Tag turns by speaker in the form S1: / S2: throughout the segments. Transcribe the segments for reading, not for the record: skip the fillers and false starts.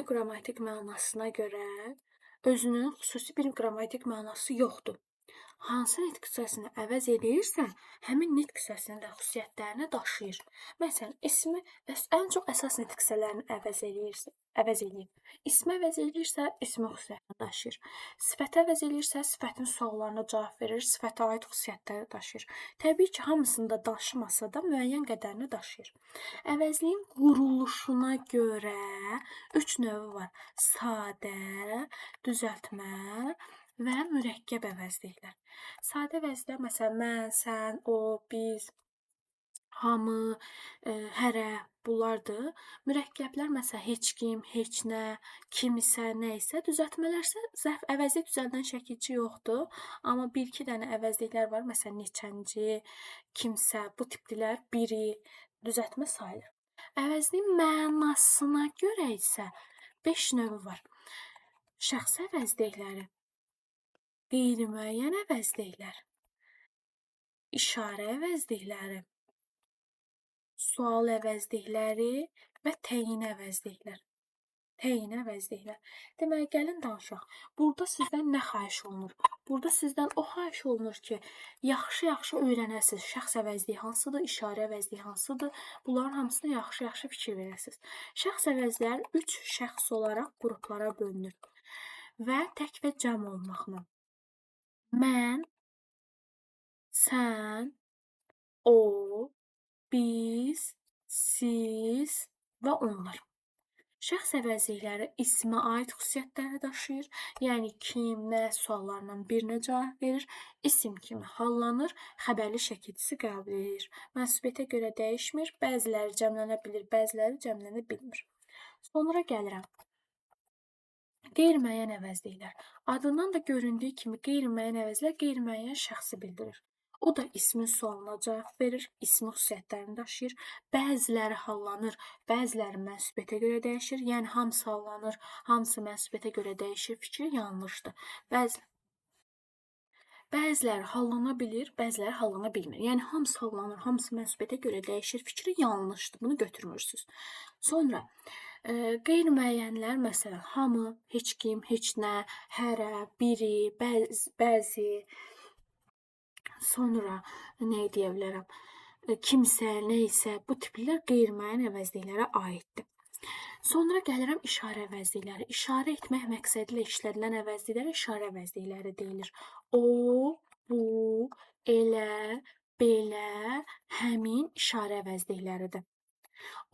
S1: Ümumi qrammatik mənasına görə özünün xüsusi bir qrammatik mənası yoxdur. Hansı nitq hissəsini əvəz eləyirsə, həmin nitq hissəsinin də xüsusiyyətlərini daşıyır. Məsələn, ismi ən çox əsas nitq hissələrini əvəz eləyir. İsmi əvəz eləyirsə, ismin xüsusiyyətini daşıyır. Sifəti əvəz eləyirsə, sifətin suallarına cavab verir, sifətə aid xüsusiyyətləri daşıyır. Təbii ki, hamısını da daşımasa da müəyyən qədərini daşıyır. Əvəzliyin quruluşuna görə 3 növü var. Sadə, düzəltmə və mürəkkəb əvəzliklər. Sadə əvəzliklər məsələn, mən, sən, o, biz, hamı, hərə bunlardır. Mürəkkəblər məsələn, heç kim, heç nə, kim isə, nə isə. Düzəltmələr isə əvəzlik düzəldən şəkilçi yoxdur. Amma bir-iki dənə əvəzliklər var. Məsələn, neçənci, kimsə, bu tiplilər biri düzəltmə sayılır. Əvəzliyin mənasına görə isə 5 növü var. Şəxsi əvəzlikləri, qeyri-müəyyən əvəzliklər, işarə əvəzlikləri, sual əvəzlikləri və təyin əvəzliklər. Təyin əvəzliklər. Deməli, gəlin danışaq. Burada sizdən nə xahiş olunur? Burada sizdən o xahiş olunur ki, yaxşı-yaxşı öyrənəsiniz. Şəxs əvəzliyi hansıdır, işarə əvəzliyi hansıdır? Bunların hamısına yaxşı-yaxşı fikir verəsiniz. Şəxs əvəzləri 3 şəxs olaraq qruplara bölünür və tək və cəm olmaqla. Mən, sən, o, biz, siz və onlar. Şəxs əvəzlikləri ismə aid xüsusiyyətləri daşıyır. Yəni kim, nə suallarından birinə cavab verir. İsim kimi hallanır, xəbərli şəkilçisi qəbul edir. Mənsubiyyətə görə dəyişmir. Bəziləri cəmlənə bilir, bəziləri cəmlənə bilmir. Sonra gəlirəm. Qeyri-müəyyən əvəzliklər. Adından da göründüyü kimi qeyri-müəyyən əvəzlər qeyri-müəyyən şəxsi bildirir. O da ismin sualına cavab verir, ismin xüsusiyyətlərini daşıyır. Bəziləri hallanır, bəziləri mənsubiyyətə görə dəyişir. Yəni hamısı hallanır, hamısı mənsubiyyətə görə dəyişir fikri yanlışdır. Bəziləri hallana bilir, bəziləri hallana bilmir. Yəni hamısı hallanır, hamısı mənsubiyyətə görə dəyişir fikri yanlışdır. Bunu götürmürsünüz. Sonra qeyri-müəyyənlər, məsələn, hamı, heç kim, heç nə, hərə, biri, bəzi, sonra nə deyə bilərəm, kimsə, nə isə, bu tiplilər qeyri-müəyyən əvəzliklərə aiddir. Sonra gəlirəm işarə əvəzlikləri. İşarə etmək məqsədi ilə işlədilən əvəzliklərə işarə əvəzlikləri deyilir. O, bu, elə, belə, həmin işarə əvəzlikləridir.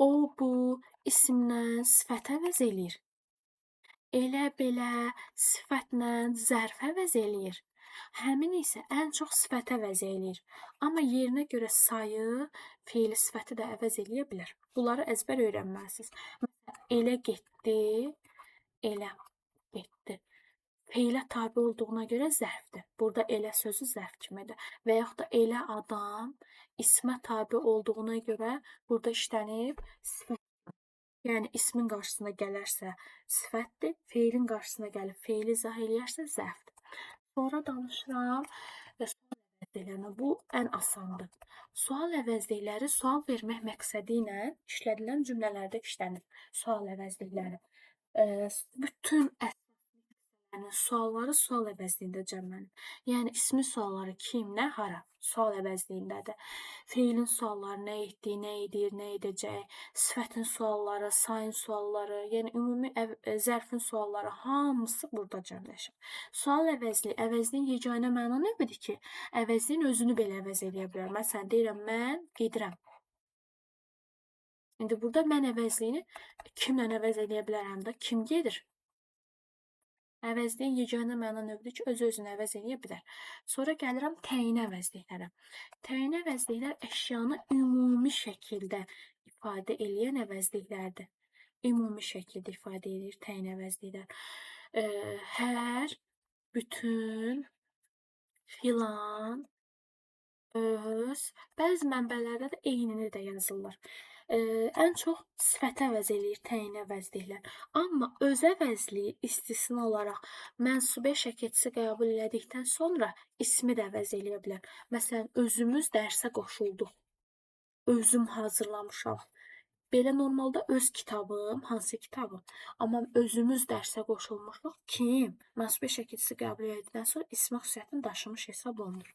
S1: O, bu isimlə sifət əvəz eləyir. Elə, belə sifətlə zərf əvəz eləyir. Həmin isə ən çox sifət əvəz eləyir. Amma yerinə görə sayı, feili sifəti də əvəz eləyə bilər. Bunları əzbər öyrənməlisiniz. Məsələn, elə getdi, elə getdi. Feilə tabe olduğuna görə zərfdir. Burada elə sözü zərf kimidir. Və yaxud da elə adam ismə tabe olduğuna görə burada işlənib sifət. Yəni ismin qarşısına gələrsə sifətdir, feilin qarşısına gəlib feili izah eləyərsə zərfdir. Sonra danışıram sual əvəzliklərinə. Bu ən asandır. Sual əvəzlikləri sual vermək məqsədi ilə işlədilən cümlələrdə işlənir. Sual əvəzlikləri. Bütün sualları sual əvəzliyində cəmlənir. Yəni ismin sualları kim, nə, hara sual əvəzliyindədir. Feilin sualları nə etdi, nə edir, nə edəcək, sifətin sualları, sayın sualları, yəni ümumi zərfin sualları hamısı burada cəmləşir. Sual əvəzliyi, əvəzliyin yeganə məna növüdür ki, əvəzliyin özünü belə əvəz eləyə bilər. Məsələn, deyirəm, mən gedirəm. İndi burada mən əvəzliyini kimlə əvəz eləyə bilərəm də? Kim gedir? Əvəzliyin yeganə məna növüdür ki, öz-özünü əvəz eləyə bilər. Sonra gəlirəm təyin əvəzliklərə. Təyin əvəzliklər əşyanı ümumi şəkildə ifadə eləyən əvəzliklərdir. Ümumi şəkildə ifadə edir təyin əvəzliklər. Hər, bütün, filan, öz, bəzi mənbələrdə də eynini də yazırlar. Ən çox sifəti əvəz eləyir təyin əvəzliklər. Amma öz əvəzliyi istisna olaraq mənsubiyyət şəkilçisi qəbul elədikdən sonra ismi də əvəz eləyə bilər. Məsələn, özümüz dərsə qoşulduq. Özüm hazırlamışam. Belə normalda öz kitabım, hansı kitabım? Amma özümüz dərsə qoşulmuşuq. Kim? Mənsubiyyət şəkilçisi qəbul edildikdən sonra ismi xüsusiyyətini daşımış hesab olunur.